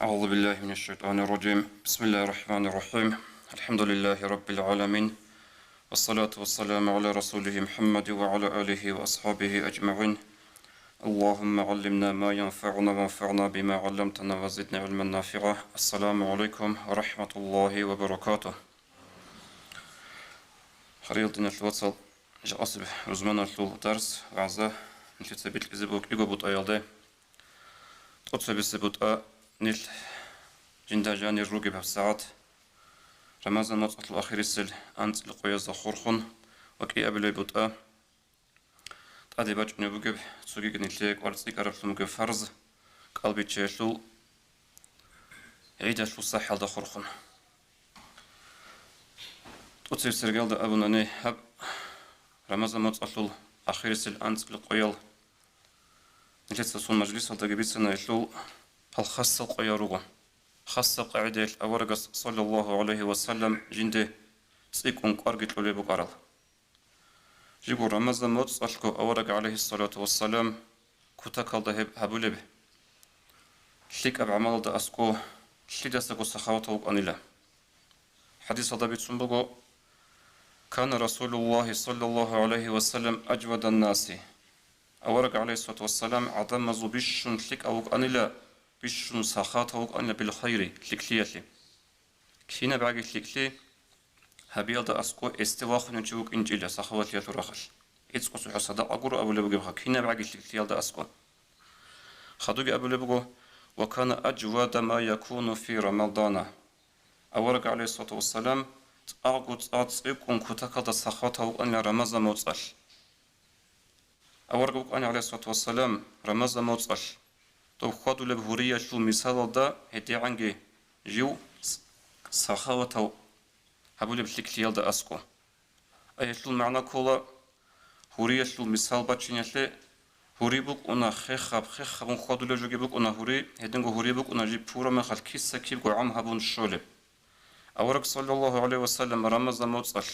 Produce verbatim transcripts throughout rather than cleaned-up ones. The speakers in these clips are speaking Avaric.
أعوذ بالله من الشيطان الرجيم. بسم الله الرحمن الرحيم. الحمد لله رب العالمين. والصلاة والسلام على رسوله محمد وعلى آله وأصحابه أجمعين. اللهم علمنا ما ينفعنا وانفعنا بما علمتنا وزدنا علما نافعا. السلام عليكم ورحمة الله وبركاته. Хириял диналъул вацал, жакъасеб рузманалъул дарс, вагӀза, нилъеца бикьизе буго кӀиго бутӀаялде. ТӀоцебесеб бутӀа нилъ жинда жанир ругеб гьабсагӀат, Рамазан моцӀалъул ахирисел анцӀил къоязда хурхун, ва кӀиабилеб бутӀа тӀаде бачӀунеб бугеб цогиги нилъее кӀвар цӀикӀкӀараблъун бугеб фарз, кӀалбиччаялъул гӀидалъул сахӀалда хурхун. ТӀоцебесеб иргаялда абунани, гьаб Рамазан моцӀалъул ахирисел анцӀил къоял нилъеца цо мажлисалдаги бицана, гьелъул гьал хасал къоял руго. Хасаб къагӀидаялъ аварагас, саллаллагьу гӀалайгьи ва саллам, жинде цӀикӀкӀун кӀварги кьолеб букӀарал. Жиго Рамазан моцӀалъго авараг, гӀалайгьиссалату вассалам, кутакалда гьеб гьабулеб лъикӀаб гӀамалалда аскӀо лъидасаго сахаватав вукӀанила. ХӀадисалда бицун буго: «Кана Расулуллагьи саллаллагьу гӀалайгьи ва саллам ажвадан наси». Авараг, гӀалайгьиссалату вассалам, гӀадамазул бищун лъикӀав вукӀанила, бищун сахаватав вукӀанила бил хайри, лъикӀлъиялъе. КинабгӀаги лъикӀлъи гьабиялда аскӀо эсде вахунев чи вукӀинчӀила сахаватлъиялъул рахъалъ. ГӀицӀго цохӀо садакъа гуро абулеб бугебха, кинабгӀаги лъикӀлъиялда аскӀо. Хадуги абулеб буго: «Ва кана ажвада ма якуну фи Рамадана». Авараг, гӀалайгьиссалату вассалам, цӀакъго цӀакъ цӀикӀкӀун кутакалда сахаватав вукӀанила Рамазан моцӀалъ. Авараг вукӀана, гӀалайгьиссалату вассалам, Рамазан моцӀалъ, доб хьвадулеб гьуриялъул мисалалда гьедигӀанги жив с-, сахаватав гьабулеб лъикӀлъиялда аскӀо. Аялъул магӀна ккола гьуриялъул мисал бачиналъе, гьури букӀуна хехаб, хехабун хьвадулеб жоги букӀуна гьури, гьединго гьури букӀуна жиб пураб мехалъ киса-кибго гӀам гьабун щолеб. Авараг, саллаллагьу гӀалайгьи ва саллам, Рамазан моцӀалъ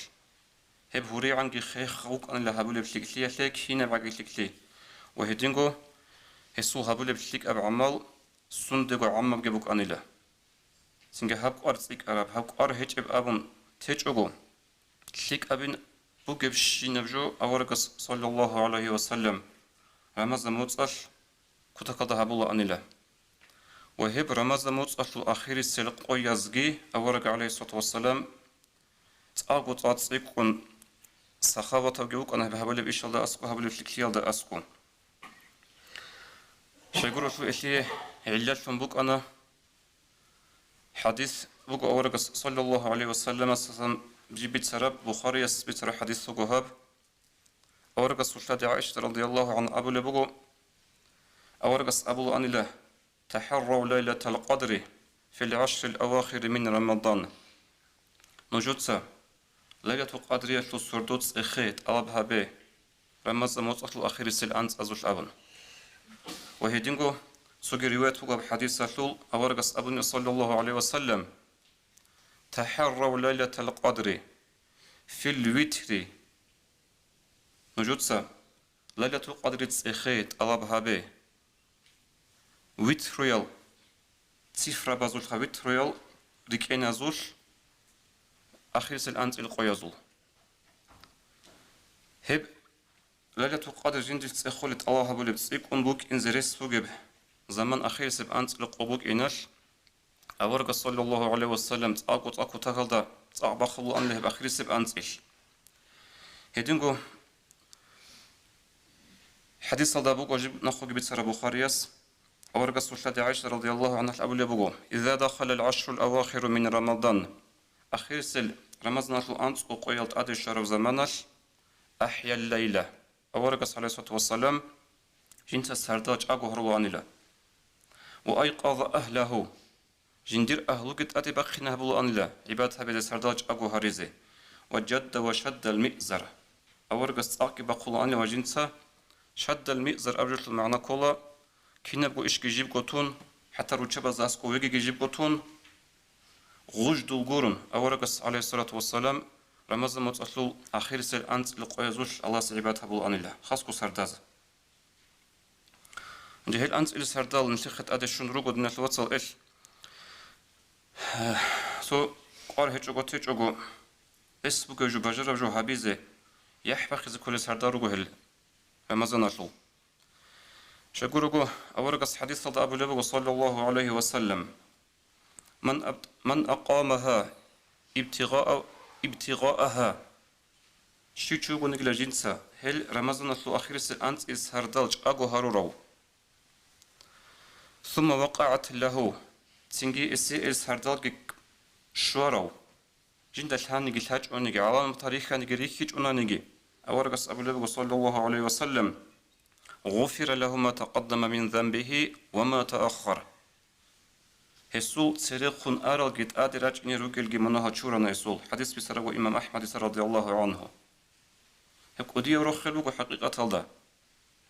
гьеб гьуригӀанги хех вукӀанила гьабулеб лъикӀлъиялъе, кинабгӀаги лъикӀлъи, ва гьединго гьесул гьабулеб лъикӀаб гӀамал сундего гӀамабги букӀанила. Цинги гьаб кӀвар цӀикӀкӀараб, гьаб кӀвар гьечӀеб абун течӀого, лъикӀабин бугебщинаб жо аварагас, саллаллагьу гӀалайгьи ва саллам, Рамазан моцӀалъ кутакалда гьабулаанила. Ва гьеб Рамазан моцӀалъул ахирисел къоязги авараг, гӀалайгьиссалату вассалам, цӀакъго цӀакъ цӀикӀкӀун сахаватавги вукӀана гьаб гьабулеб ишалда аскӀо, гьабулеб лъикӀлъиялда аскӀо. Щайгурелъул гьелъие гӀиллалъун букӀана хӀадис буго аварагас, саллаллагьу гӀалайгьи ва салламасдасан жиб бицараб, Бухарияс бицараб хӀадис буго гьаб. Аварагасул лъади ГӀайшат, радияллагьу гӀангьа, абулеб буго, аварагас абулаанила: «ТахӀаррав лайлатал къадри фил гӀашрил авахири мин Рамадан». Нужеца Лайлатул къадриялъул сордо цӀехе тӀалаб гьабе, Рамазан моцӀалъул ахирисел анцӀазулъ абун. Ва гьединго цоги риваят буго гьаб хӀадисалъул, аварагас абуни, саллаллагьу гӀалайгьи ва саллам: «ТахӀаррав лайлатал къадри фил витри». Нужеца Лайлатул къадри цӀехе тӀалаб гьабе. Витруял, цифрабазулха витруял рикӀкӀеназулъ, ахирисел анцӀил къоязул. Гьеб Лайлатул къадр жиндилъ цӀехолеб тӀалаб гьабулеб цӀикӀкӀун букӀинзе рес бугеб заман ахирисеб анцӀил къо букӀиналъ, аварагас, саллаллагьу гӀалайгьи ва саллам, цӀакъго цӀакъ кутакалда цӀакъ бахъулаанила гьеб ахирисеб анцӀил. Гьединго хӀадисалда буго жиб нахъеги бицараб Бухарияс, аварагасул лъади ГӀайшат, радияллагьу гӀангьа, абулеб буго: «Иза дахалал гӀашрул авахиру мин Рамадан», ахирисел Рамазаналъул анцӀго къоял тӀаде щвараб заманалъ, «ахӀял лайла», аварагас, гӀалайгьиссалату вассалам, жинца сардал чӀаго гьарулаанила. «Ва айкъаза агьлагьу», жиндир агьлуги тӀаде бахъине гьабулаанила гӀибадат гьабизе, сардал чӀаго гьаризе. «Ва жадда ва шаддал миъзар», аварагас цӀакъги бахъулаанила ва жинца шаддал миъзар абулелъул магӀна ккола, кинабго ишги жибго тун, хӀатта руччабазда аскӀов вегиги жибго тун, гъуждул гурун, аварагас, гӀалайгьиссалату вассалам, Рамазан моцӀалъул ахирисел анцӀил къоязулъ Аллагьасе гӀибадат гьабулаанила, хасго сардаза. Гьел анцӀил сардал нилъехъе тӀаде щун руго, диналъул вацал, эл Цо къвар гьечӀого-течӀого, эс бугев жо, бажарав жо гьабизе, яхӀ бахъизе кколел сардал руго гьел Рамазаналъул. Щайгурого, аварагас хӀадисалда абулеб буго, саллаллагьу гӀалайгьи ва саллам: «Ман аб-, ман акъамагьа ибтигъаа-, ибтигъаагьа». Щив чи вугонигила жинца гьел Рамазаналъул ахирисел анцӀил сардал чӀаго гьарурав. «Сумма вакъагӀат лагьу», цинги эсе эл сардалги щварав, жинда лъаниги лъачӀониги, гӀаламатал рихьаниги рихьичӀонаниги, аварагас абулеб буго, саллаллагьу гӀалайгьи ва саллам: «Гъуфира лагьу ма такъаддама мин занбигьи ва ма тааххар». Гьесул церехун аралги тӀаде рачӀине ругелги мунагьал чурана гьесул. ХӀадис бицараб буго имам АхӀмадица, радияллагьу гӀангьу. Гьеб кӀудияв рохел буго хӀакъикъаталда.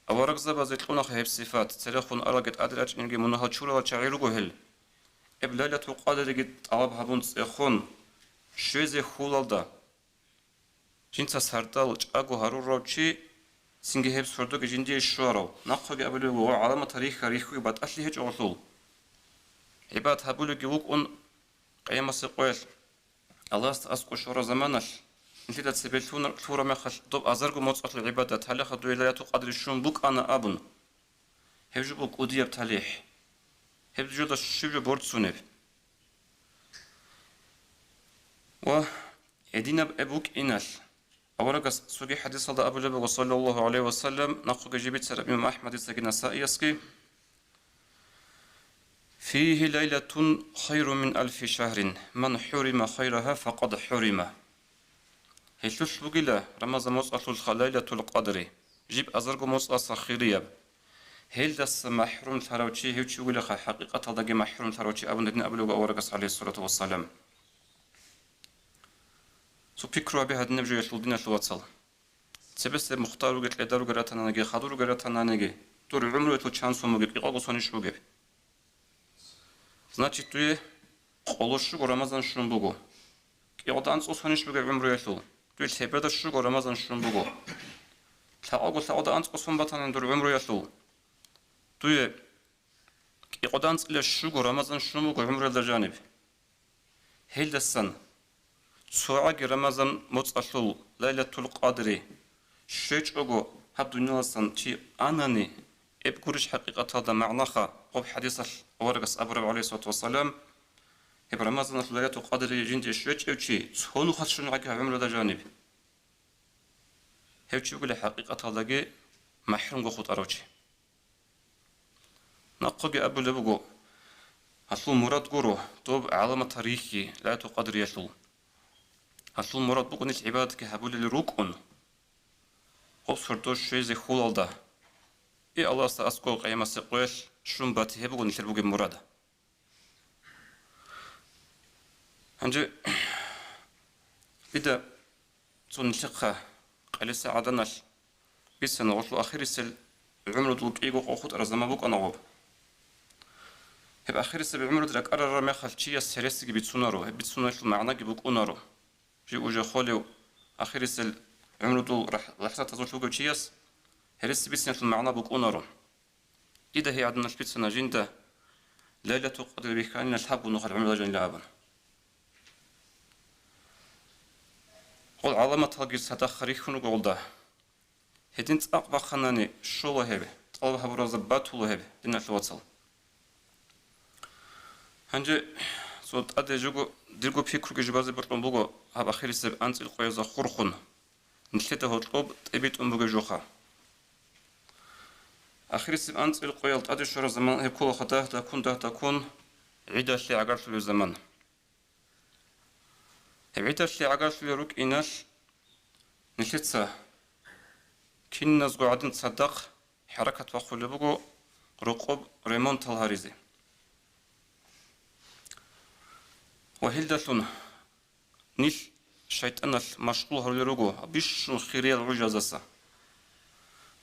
Аварагзабазе кьунаха гьеб сифат, церехун аралги тӀаде рачӀинелги мунагьал чуралал чагӀи руго гьел. Гьеб Лайлатул Къадриги тӀалаб гьабун цӀехун, щвезе хьулалда, жинца сардал чӀаго гьарурав чи, цинги гьеб сордоги жиндие щварав, нахъеги абулеб буго, гӀаламатал рихьа-рихьуги батӀалъи гьечӀо гъолъул. ГӀибадат гьабулевги вукӀун, къиямасеб къоялъ Аллагьасда аскӀов щвараб заманалъ, нилъеда цебе лъуна-, лъураб мехалъ доб азарго моцӀалъул гӀибадат, гьалеха дуе Лайлатул Къадри щун букӀана абун. Гьеб жо буго кӀудияб талихӀ. Гьеб жоялда щиб жо борцунеб? Ва гьединаб гьеб букӀиналъ, аварагас цоги хӀадисалда абулеб буго, саллаллагьу гӀалайгьи ва саллам, нахъеги жиб бицараб имам АхӀмадицаги Насаиясги: «Фигьи лайлатун хайрун мин алфи шагьрин, ман хӀурима хайрагьа, факъад хӀурима». Гьелъулъ бугила Рамазан моцӀалъулха Лайлатул Къадри, жиб азарго моцӀалъа хирияб. Гьелдаса махӀрумлъарав чи гьев чи вугилаха, хӀакъикъаталдаги махӀрумлъарав чи абун гьедин абулеб буго аварагас, гӀалайгьиссалату вассалам. Цо пикру гьабе гьадинаб жоялъул, диналъул вацал. Цебесеб мухтар ругел, кьедар ругел ратананиги, хадур ругел ратананиги, дур гӀумруялъул чан сон бугеб, кӀикъого сонищ бугеб? Значит, дуе къоло щуго Рамазан щун буго. КӀикъоялда анцӀго сонищ бугеб гӀумруялъул? Дуе лъебеда щуго Рамазан щун буго. Лъабго лъабгоялда анцӀго сон батани дур гӀумруялъул, дуе кӀикъоялда анцӀила щуго Рамазан щун буго гӀумруялда жаниб. Гьелдасан цогӀаги Рамазан моцӀалъул Лайлатул Къадри щвечӀого гьаб дунияласан чи анани, гьеб гурищ хӀакъикъаталда магӀнаха гъоб хӀадисалъ аварагас абураб, гӀалайгьиссалату вассалам: «Гьеб Рамазаналъул Лайлатул Къадри жинде щвечӀев чи цо нухалъ щун гӀаги гьаб гӀумруялда жаниб». Гьев чи вугила хӀакъикъаталдаги махӀрумго хутӀарав чи. Нахъеги абулеб буго, гьалъул мурад гуро доб гӀаламатал рихьи Лайлатул Къадриялъул. Гьалъул мурад буго нилъ гӀибадатги гьабулел рукӀун, гъоб сордо щвезе хьулалда, и Аллагьасда аскӀов къиямасеб къоялъ щун бати, гьеб буго нилъер бугеб мурад. Гьанже дида цо нилъехъа къалиса гӀаданалъ бицана, гъолъул ахирисел гӀумрудул кӀиго къо хутӀараб заман букӀана гъоб. Гьеб ахирисеб гӀумруде ракӀарараб мехалъ чияс гьересиги бицунаро, гьеб бицуналъул магӀнаги букӀунаро. Жив уже холев ахирисел гӀумрудул рахӀ-, лахӀзатазулъ вугев чияс гьереси бициналъул магӀна букӀунаро. Дида гьей гӀаданалъ бицана жинда Лайлатул Къадри бихьанила лъабго нухалъ гӀумруялда жанила абун. Гъол гӀаламаталги цадахъ рихьун руго гъолда. Гьедин цӀакъ бахъанани щола гьеб, тӀалаб гьабуразда батула гьеб, диналъул вацал. Гьанже цо тӀаде жого дирго пикруги жубазе бокьун буго гьаб ахирисеб анцӀил къоязда хурхун, нилъеда гьоркьоб тӀибитӀун бугеб жоха. Ахирисеб анцӀил къоял тӀаде щвараб заман гьеб кколаха дагь-даккун, дагь-даккун гӀидалъе гӀагарлъулеб заман. Гьеб гӀидалъе гӀагарлъулел рукӀиналъ, нилъеца киназго гӀадин цадахъ хӀаракат бахъулеб буго рокъоб ремонтал гьаризе. Ва гьелдалъун нилъ шайтӀаналъ машгъул гьарулел руго бищун хириял гӀужаздаса.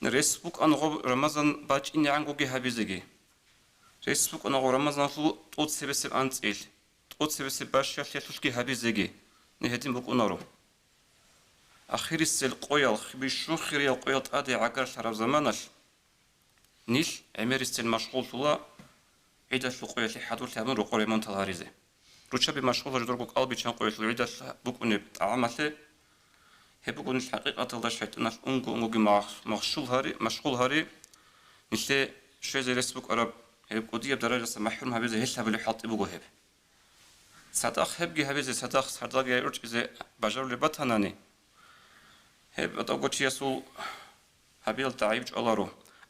Рес букӀана гъоб Рамазан бачӀинегӀангоги гьабизеги. Рес букӀана гъоб Рамазаналъул тӀоцебесеб анцӀил, тӀоцебесеб бащалъиялъулъги гьабизеги, нилъ гьедин букӀунаро. Ахирисел къоял, бищун хириял къоял тӀаде гӀагарлъараб заманалъ, нилъ гӀемерисел машгъуллъула гӀидалъул къоялъе хӀадурлъи гьабун рокъоб ремонтал гьаризе. руччаби машгъул гьарурго кӀалбиччан къоялъул гӀидалъ букӀунеб тӀагӀамалъе, гьеб буго нилъ хӀакъикъаталда шайтӀаналъ унго-унгоги мах-, махшул гьари, машгъул гьари, нилъе щвезе рес букӀараб гьеб кӀудияб даражаялдаса махӀрум гьабизе гьелъ гьабулеб хӀалтӀи буго гьеб. Цадахъ гьебги гьабизе, цадахъ сардалги гӀурчӀизе бажарулеб батанани, гьеб тӀадабго чиясул гьабиялда гӀайиб чӀваларо.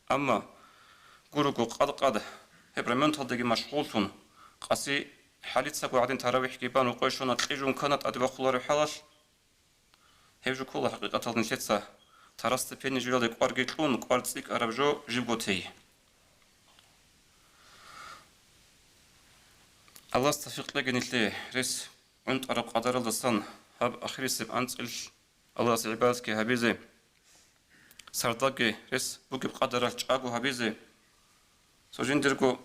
Амма гурого къад-къад гьеб ремонталдаги машгъуллъун, къаси хӀалицаго гӀадин таравихӀги бан, рукъой щвана, кьижун ккана тӀаде бахъулареб хӀалалъ, гьеб жо ккола хӀакъикъаталда нилъеца второстепенный жоялде кӀварги кьун, кӀвар цӀикӀкӀараб жо жибго тей. Аллагьас тавфикъ кьеги нилъее рес гӀунтӀараб къадаралдасан гьаб ахирисеб анцӀил Аллагьасе гӀибадатги гьабизе, сардалги рес бугеб къадаралъ чӀаго гьабизе. Цо жиндирго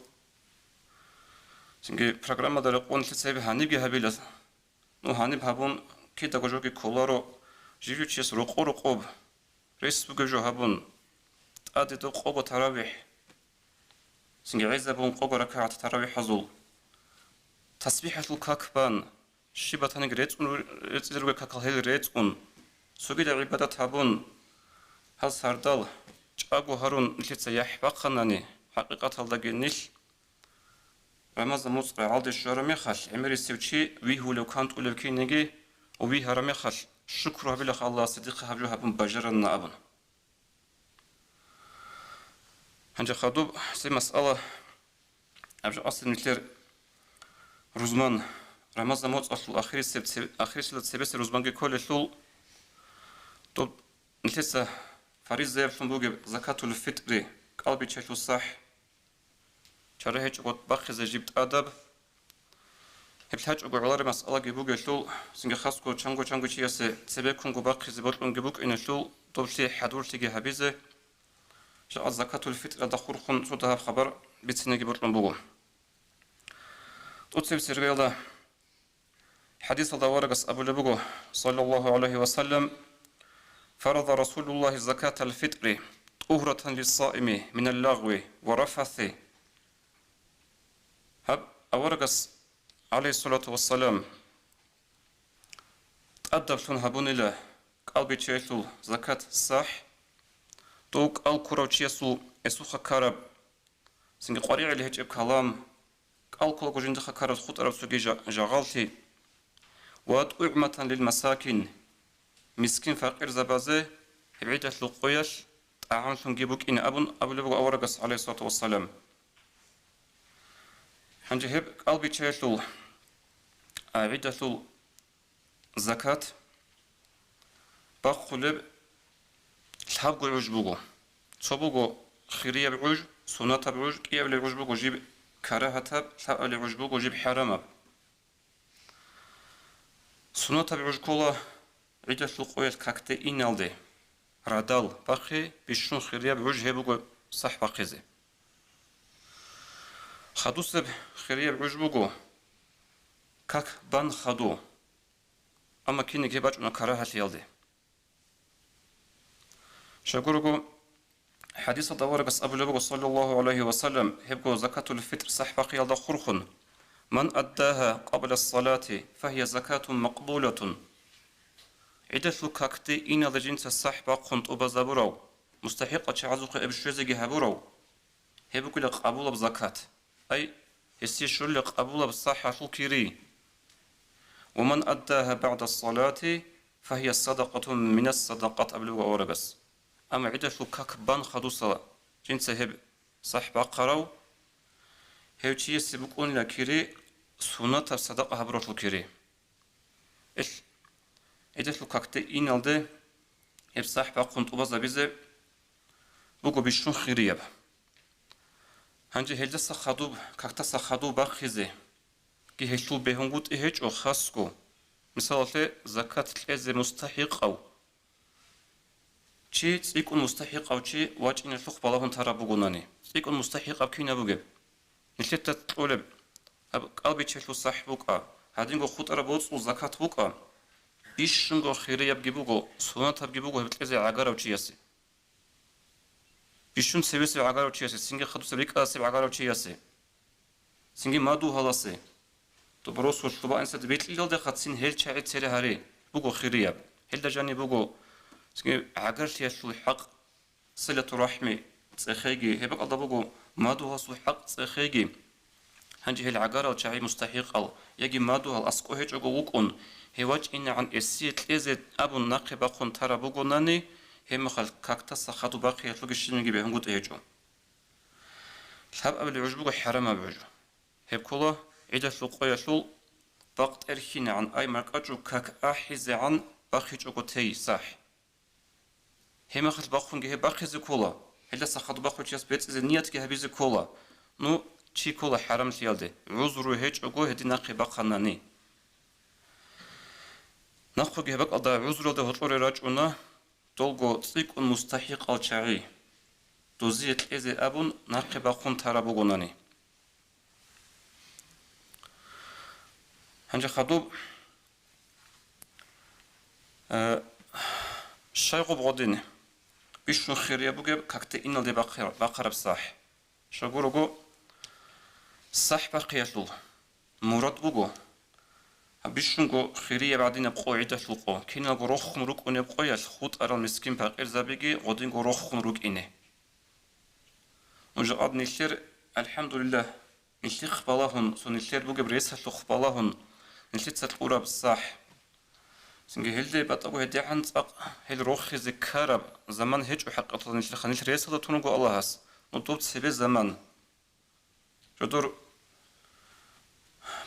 цинги программада рекъон нилъеца гьеб гьанибги гьабила. Ну, гьаниб гьабун, кидаго жоги кколаро, жив-жив чияс рокъо-рокъоб рес бугеб жо гьабун, тӀаде доб къого таравихӀ, цинги гӀезабун къого ракагӀат таравихӀазул, тасбихӀалъул как бан, щиб батаниги рецӀун, рецӀизе ругел какал гьел рецӀун, цогидаб гӀибадат гьабун, гьал сардал чӀаго гьарун нилъеца яхӀ бахъанани, хӀакъикъаталдаги нилъ Рамазан муцӀ рагӀалде щвараб мехалъ, гӀемерисев чи вигьулев, кантӀулев кинеги вигьараб мехалъ, шукру гьабилаха Аллагьасе, дихъа гьаб жо гьабун бажарана абун. Гьанже хадуб цебе масъала, абжо-, аслу нилъер рузман, Рамазан муцӀалъул ахирисеб цеб-, ахирисеб цебесеб рузманги кколелъул, доб нилъеца фаризаяблъун бугеб закатул-фитӀри, кӀалбиччалъул сахӀ, чара гьечӀого бахъизе жиб тӀадаб. Гьеб лъачӀого гӀолареб масъалаги бугелъул, цинги хасго чанго-чанго чиясе цебеккунго бахъизе бокьунги букӀиналъул, доблъи хӀадурлъиги гьабизе, жакъа закатул-фитӀралда хурхун цо дагьаб хабар бициниги бокьун буго. ТӀоцебесеб иргаялда хӀадисалда аварагас абулеб буго, саллаллагьу гӀалайгьи ва саллам: «Фарада Расулуллагьи закатал-фитӀри тӀугьратан лиссаими минал лагъви ва рафаси». Гьаб аварагас, гӀалайгьиссалату вассалам, тӀадаблъун гьабунила кӀалбиччаялъул закат-сахӀ, дов кӀал ккурав чиясул эсухъа ккараб, цинги къваригӀел гьечӀеб калам, кӀал кколаго жиндихъа ккараб хутӀараб цоги жа-, жагъаллъи, ва тӀугӀматан лил масакин, мискин-факъирзабазе гьеб гӀидалъул къоялъ тӀагӀамлъунги букӀине абун абулеб буго аварагас, гӀалайгьиссалату вассалам. Гьанже гьеб кӀалбиччаялъул, а, гӀидалъул закат бахъулеб лъабго гӀуж буго. Цо буго хирияб гӀуж, сунатаб гӀуж, кӀиабилеб гӀуж буго жиб карагьатаб, лъабабилеб гӀуж буго жиб хӀарамаб. Сунатаб гӀуж ккола гӀидалъул къоялъ какде иналде, радал бахъи, бищун хирияб гӀуж гьеб буго сахӀ бахъизе. Хадусеб хирияб гӀуж буго как бан хаду, амма кинеги гьеб бачӀуна карагьалъиялде. Щайгурелъул хӀадисалда аварагас абулеб буго, саллаллагьу гӀалайгьи ва саллам, гьебго закатул-фитӀр сахӀ бахъиялда хурхун: «Ман аддагьа къабла ссалати, фагьия закатун макъбулатун». ГӀидалъул какде иналде жинца сахӀ бахъун тӀубазабурав, мустахӀикъал чагӀазухъе гьеб щвезеги гьабурав, гьеб бугила къабулаб закат, ай, гьесие щолила къабулаб сахӀалъул кири. «Ва ман аддагьа багӀда ссалати, фагьия садакъатун минас садакъат», абулеб буго аварагас. Амма гӀидалъул как бан хадусала жинца гьеб сахӀ бахъарав, гьев чиясе букӀунила кири сунатаб садакъа гьабуралъул кири. Ил гӀидалъул какде иналде гьеб сахӀ бахъун тӀубазабизе буго бищун хирияб. Гьанже гьелдаса хадуб, какдаса хадуб бахъизеги гьелъул бегьунгутӀи гьечӀо хасго. Мисалалъе, закат кьезе мустахӀикъав чи, цӀикӀкӀун мустахӀикъав чи вачӀиналъухъ балагьун тараб бугонани, цӀикӀкӀун мустахӀикъаб кинаб бугеб? Нилъеда кьолеб, гьаб кӀалбиччалъул сахӀ букӀа, гьадинго хутӀараб боцӀул закат букӀа, бищунго хириябги буго, сунатабги буго гьеб кьезе гӀагарав чиясе. Бищун цевесев гӀагарав чиясе, цинги хадусеб рикӀкӀадасеб гӀагарав чиясе, цинги мадугьаласе. Доб росулъ доба инсада бикьилалдехъацин гьел чагӀи цере гьари, буго хирияб. Гьелда жаниб буго цинги гӀагарлъиялъул хӀакъ, силату рахӀми цӀехеги, гьеб бакӀалда буго мадугьасул хӀакъ цӀехеги. Гьанже гьел гӀагарал чагӀи мустахӀикъал яги мадугьал аскӀо гьечӀого вукӀун, гьев вачӀинегӀан эсие кьезе абун нахъе бахъун тараб бугонани, гьеб мехалъ кактаса хадуб бахъиялъулги щибниги бегьунгутӀи гьечӀо. Лъабабилеб гӀуж буго хӀарамаб гӀуж. Гьеб ккола гӀидалъул къоялъул бакъ тӀерхьинегӀан, ай маркӀачӀул как ахӀизегӀан бахъичӀого тей сахӀ. Гьеб мехалъ бахъунги гьеб бахъизе ккола, гьелдаса хадуб бахъулев чияс бецӀизе ниятги гьабизе ккола. Ну, чи ккола хӀарамлъиялде, гӀузру гьечӀого гьедин нахъе бахъанани. Нахъеги гьеб бакӀалда гӀузралда гьоркьоре рачӀуна, долго цӀикӀкӀун мустахӀикъал чагӀи, дозие кьезе абун нахъе бахъун тараб бугонани. Гьанже хадуб, э, щай гъоб гъодин бищун хирияб бугеб какде иналде бахъи-, бахъараб сахӀ? Щай гурого, сахӀ бахъиялъул мурад буго, гьаб бищунго хирияб гӀадинаб къо гӀидалъул къо, киналго рохун рукӀунеб къоялъ хутӀарал мискин-пакъирзабиги гъодинго рохун рукӀине. Нуж гьаб нилъер, алхӀамдулиллагь, нилъехъ балагьун, цо нилъер бугеб ресалъухъ балагьун, нилъеца кьураб сахӀ. Цинги гьелде батӀаго гьедигӀан цӀакъ гьел рохизе ккараб заман гьечӀо хӀакъикъаталда нилъеха, нилъ ресалда тун руго Аллагьас, ну доб цебе заман. Жодор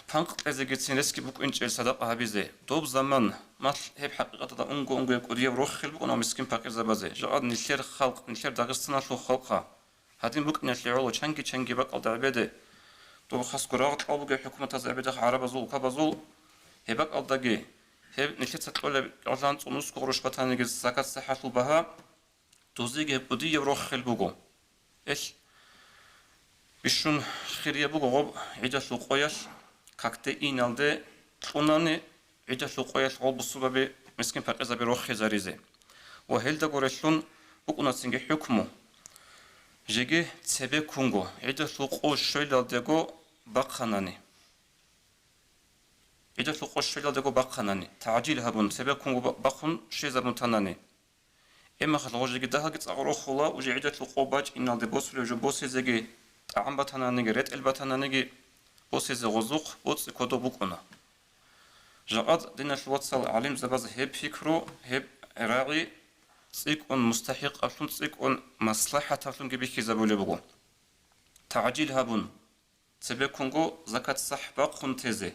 панкъ кьезегицин ресги букӀинчӀел садакъа гьабизе. Доб заман, малъ гьеб хӀакъикъаталда унго-унгояб кӀудияб рохел букӀана мискин-пакъирзабазе. Жакъа нилъер халкъ, нилъер Дагъистаналъул халкъа гьадин букӀиналъе гӀоло чанги-чанги бакӀалда гӀебеде. Доб хасго рагъ кьал бугеб хӀукуматаз гӀебеде гӀарабазул, кабазул. Гьеб бакӀалдаги, гьеб нилъеца кьолеб кьолан цӀунусго гъурущ батаниги закат сахӀалъул багьа, дозиги гьеб кӀудияб рохел буго. Эл, бищун хирияб буго гъоб гӀидалъул къоялъ, какде иналде кьунани, гӀидалъул къоялъ гъол бусурбаби мискин-пакъирзаби рохизаризе. Ва гьелдаго релълъун букӀунацинги хӀукму, жеги цебеккунго, гӀидалъул къо щвелалдего бахъанани. ГӀидалъул къо щвелалдего бахъанани, тагӀжил гьабун, цебеккунго ба-, бахъун щвезабун танани. Эмахал гъожеги дагьалги цӀакъ рохула, уже гӀидалъул къо бачӀиналде босулев жо босизеги, тӀагӀам батананиги, ретӀел батананиги босизе гъозухъ боцӀи кодоб букӀуна. Жакъад диналъул вацал гӀалимзабаз гьеб пикру, гьеб рагӀи цӀикӀкӀун мустахӀикъаблъун, цӀикӀкӀун маслахӀатаблъунги бихьизабулеб буго. ТагӀжил гьабун, цебеккунго закат сахӀ бахъун тезе,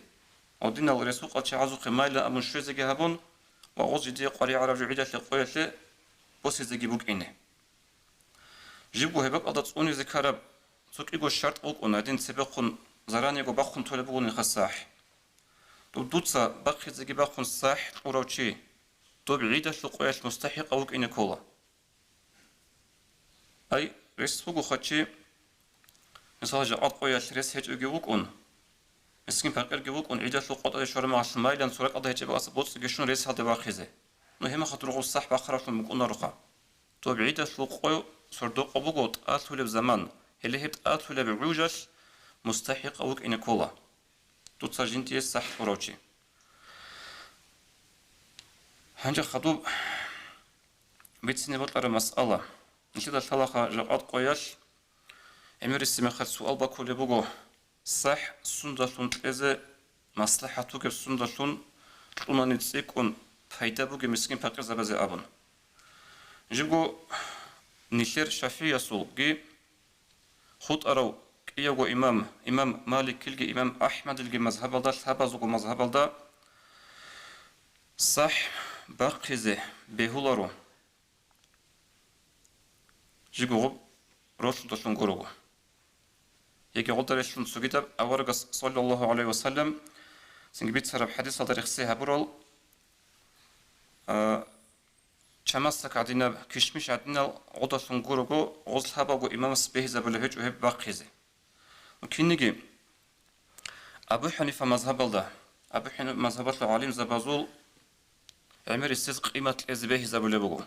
гьадинал ресукъал чагӀазухъе майла абун щвезеги гьабун ва гъоз жидее къваригӀараб жо гӀидалъе къоялъе босизеги букӀине. Жибго гьеб бакӀалда цӀунизе ккараб цо кӀиго шартӀ букӀуна, гьадин цебехъун заранего бахъун толеб бугониха сахӀ. Доб дуца бахъизеги бахъун сахӀ кьурав чи, доб гӀидалъул къоялъ мустахӀикъав вукӀине ккола. Ай, рес бугоха чи, мисал, жакъа къоялъ рес гьечӀоги вукӀун, мискин-пакъирги вукӀун, гӀидалъул къотӀаде щвараб мехалъ майлан суракъалда гьечӀеб аса боцӀиги щун рес гьалде вахъизе. Ну, гьебмехалъ руго сахӀ бахъаравлъун букӀунароха. Доб гӀидалъул къо сордо-къо буго тӀалъулеб заман, гьеле гьеб тӀалъулеб гӀужалъ мустахӀикъав вукӀине ккола дуца жиндие сахӀ кьурав чи. Гьанже хадуб бицине бокьараб масъала. Нилъеда лъалаха жакъа къоялъ гӀемерисеб мехалъ суал бакулеб буго, сахӀ сундалъун кьезе, маслахӀат бугеб сундалъун кьунани цӀикӀкӀун пайда бугеб мискин-пакъирзабазе абун. Жибго нилъер ШафигӀиясулги хутӀарав кӀиявго имам, имам Маликилги имам АхӀмадилги мазгьабалда, лъабазулго мазгьабалда сахӀ бахъизе бегьуларо, жибго гъоб ролъудалъун гурого. Яги гъодарелъун цогидаб аварагас, саллаллагьу гӀалайгьи вассалам, цинги бицараб хӀадисалда рехсей гьабурал, а, чамасдак гӀадинаб, кишмиш гӀадинал гъодалъун гурого, гъоз лъабалго имамас бегьизабулеб гьечӀо гьеб бахъизе. Кинниги Абу ХӀанифа мазгьабалда, Абу ХӀанифа мазгьабалъул гӀалимзабазул гӀемерисез къимат кьезе бегьизабулеб буго.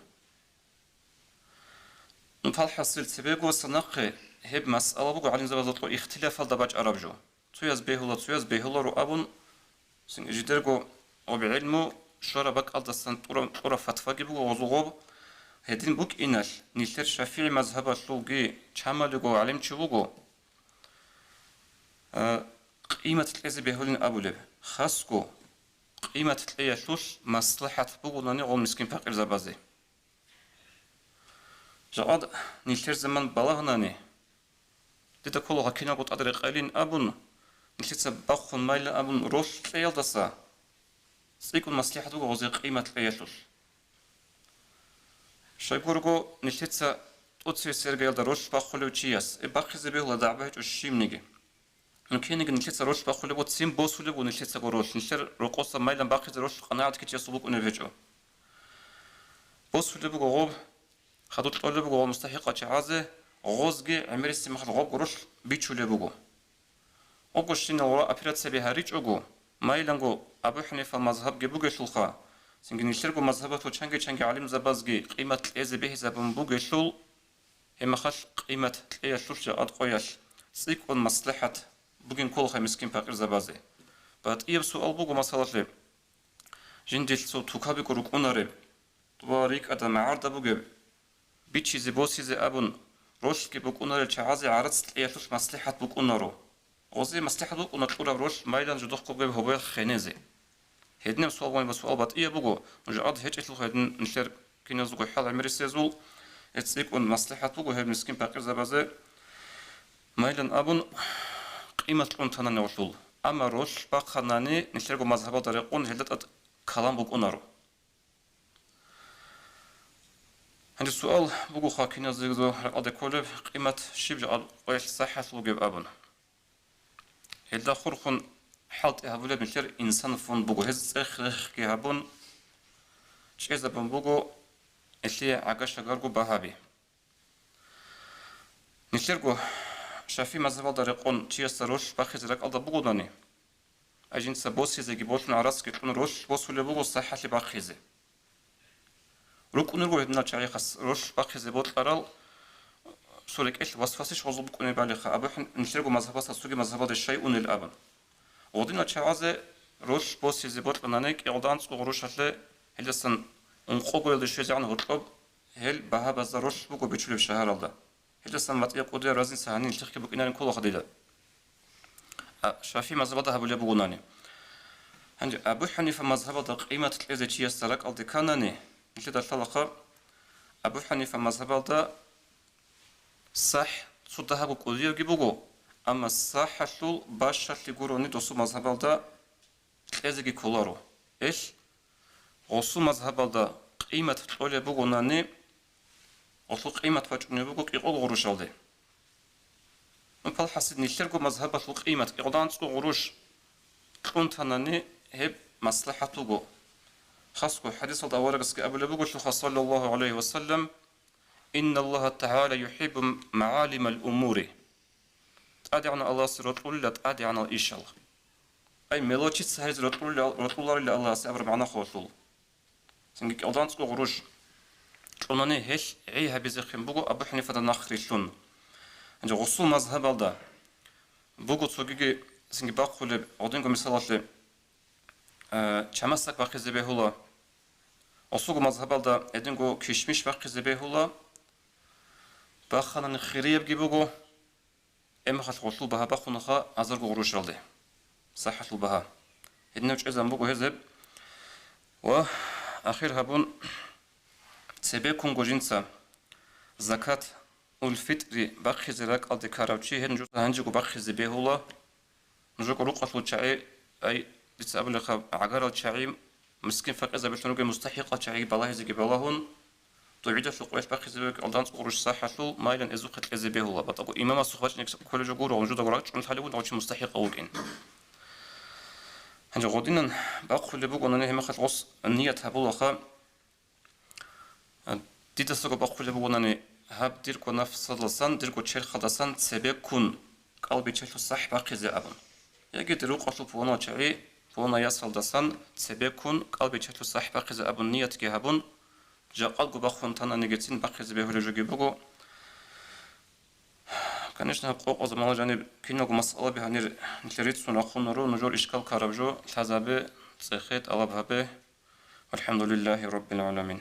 Ну, палхӀасил цебего ва санахъе гьеб масъала буго гӀалимзабазда кьо ихтилафалда бачӀараб жо. Цояз бегьула, цояз бегьуларо абун, Цинги жидерго гъоб гӀилму щвараб бакӀалдасан тӀура-, кьураб фатваги буго гъозул гъоб. Гьедин букӀиналъ, нилъер шафигӀи мазгьабалъулги чамалиго гӀалимчи вуго, а, къимат кьезе бегьулин абулеб, хасго къимат кьеялъулъ маслахӀат бугонани гъол мискин-пакъирзабазе. Жакъад нилъер заман балагьанани, дида ккола гьакинаго тӀад рекъелин абун, нилъеца бахъун майла абун ролъ кьеялдаса, цӀикӀкӀун маслихӀат буго гъозе къимат кьеялъулъ. Щайгурго нилъеца тӀоцебесеб иргаялда ролъ бахъулев чияс, э, бахъизе бегьула дагӀба гьечӀо щибниги. Ну, кинниги нилъеца ролъ бахъулеб буго, цин босулеб буго нилъецаго ролъ, нилъер рокъоса майлан бахъизе ролъ къанагӀат ккечиясул букӀунеб гьечӀо. Босулеб буго гъоб, хадуб кьолеб буго гъол мустахӀикъал чагӀазе, гъозги гӀемерисеб мехалъ гъобго ролъ бичулеб буго. Гъобго щинал гъура операцияби гьаричӀого, майланго Абу ХӀанифал мазгьабги бугелъулха, цинги нилъерго мазгьабалъул чанги-чанги гӀалимзабазги къимат кьезе бегьизабун бугелъул, гьеб мехалъ къимат кьеялъулъ жакъад къоялъ цӀикӀкӀун маслихӀат бугин кколаха мискин-пакъирзабазе. БатӀияб суал буго масалалъе, жиндилъ цо тукабиго рукӀунареб, тӀубал рикӀкӀада магӀарда бугеб, бичизе-босизе абун, ролъги букӀунарел чагӀазе гӀарац кьеялъулъ маслихӀат букӀунаро. Гъозе маслихӀат букӀуна кьураб ролъ майлан жодохъго бугеб гьобоялъ хенезе. Гьединаб суал гъони ва суал батӀияб буго, нуж гӀад гьечӀелъулха гьедин нилъер киназулго хӀал гӀемерисезул, э, цӀикӀкӀун маслихӀат буго гьеб мискин-пакъирзабазе майлан абун, къимат кьун танани гъолъул. Амма ролъ бахъанани нилъерго мазгьабалда рекъон гьелда тӀад калам букӀунаро. Гьанже суал бугоха киназего ракӀалде кколеб, къимат щиб жакъа къоялъ сахӀалъ бугеб абун. Гьелда хурхун хӀалтӀи гьабулеб нилъер инсан фон буго, гьез цӀех-рехги гьабун, чӀезабун буго гьелъие гӀага-шагарго багьаби. Нилъерго шафи мазгьабалда рекъон чиясда ролъ бахъизе ракӀалда бугодани, ай жинца босизеги болъун гӀарацги кьун ролъ босулеб буго сахӀалъи бахъизе. РукӀунел руго гьединал чагӀихъас ролъ бахъизе бокьарал, цо рекӀелъ васвасищ гъозул букӀунеб балиха, Абу ХӀан-, нилъерго мазгьабас цоги мазгьабалде щай унел абун. Гъодинал чагӀазе ролъ босизе бокьанани кӀикъоялда анцӀго гъурущалъе, гьелдасан ункъогоялде щвезегӀан гьоркьоб гьел багьабазда ролъ буго бичулеб шагьаралда. Гьелдасан батӀияб кӀудияб разница гьаниб нилъехъги букӀинарин кколаха дида. А, шафи мазгьабалда гьабулеб бугонани. Гьанже Абу ХӀанифа мазгьабалда къимат кьезе чиясда ракӀалде кканани, нилъеда лъалаха, Абу ХӀанифа мазгьабалда сахӀ цо дагьабго кӀудиябги буго, амма сахӀалъул бащалъи гурони досул мазгьабалда кьезеги кколаро. Эл, гъосул мазгьабалда къимат кьолеб бугонани, гъолъул къимат бачӀунеб буго кӀикъого гъурущалде. Ну, палхӀаси нилъерго мазгьабалъул къимат кӀикъоялда анцӀго гъурущ кьун танани, гьеб маслахӀат буго. Хасго хӀадисалда аварагасги абулеб бугелъулха, саллаллагьу гӀалайгьи ва саллам, «Инналлагьа тагӀала юхӀиббу магӀалимал умури». ТӀадегӀанав Аллагьасе рокьулила тӀадегӀанал ишал. Ай, мелочица гьаризе рокьулила, рокьуларила Аллагьасе абураб магӀна холъул. Цинги кӀикъоялда анцӀго гъурущ кьунани гьелъ гӀей гьабизехъин буго Абу ХӀанифада нахърилълъун. Гьанже гъосул мазгьабалда буго цогиги цинги бахъулеб гьединго мисалалъе, э, чамасдак бахъизе бегьула. Гъосулго мазгьабалда гьединго кишмиш бахъизе бегьула. Баханани хириябги буго. Гьеб мехалъ гъолъул багьа бахунаха азарго гъурущалде. СахӀалъул багьа. Гьединав чӀезабун буго гьез гьеб. Ва ахир гьабун, цебеккунго жинца закат уль-фитӀри бахъизе ракӀалде ккарав чи гьеб нужеца гьанжего бахъизе бегьула. Нужего рукъалъул чагӀи, ай, дица абулеб хаб, гӀагарал чагӀи, мискин-факъирзабилъун ругел мустахӀикъал чагӀи балагьизеги балагьун, дугӀидалъул къоялъ бахъизе бегьула кӀикъоялда анцӀго гъурущ сахӀалъул, майлан гьезухъе кьезе бегьула. БатӀаго имамасухъ бачӀинеги кколеб жо гуро, нужедаго ракӀчӀун лъалеб буго гьав чи мустахӀикъав вукӀин. Гьанже гъодинан бахъулеб бугонани гьеб мехалъ гъос ният гьабулаха, дидасаго бахъулеб бугонани, гьаб дирго нафсалдасан, дирго черхалдасан цебеккун кӀал бичелъул сахӀ бахъизе абун. Яги дир рукъалъул пуланав чагӀи, пуланав ясалдасан цебеккун кӀал бичелъул сахӀ бахъизе абун ниятги гьабун, жакъалго бахун тананигицин бахъизе бегьулеб жоги буго. Конечно, гьаб къокъаб заманалда жаниб киналго масъалаби гьанир нилъер рицун рахъунаро, нужер ишкал ккараб жо лъазабе, цӀехе, тӀалаб гьабе. ВалхӀамдулиллагьи раббил гӀаламин.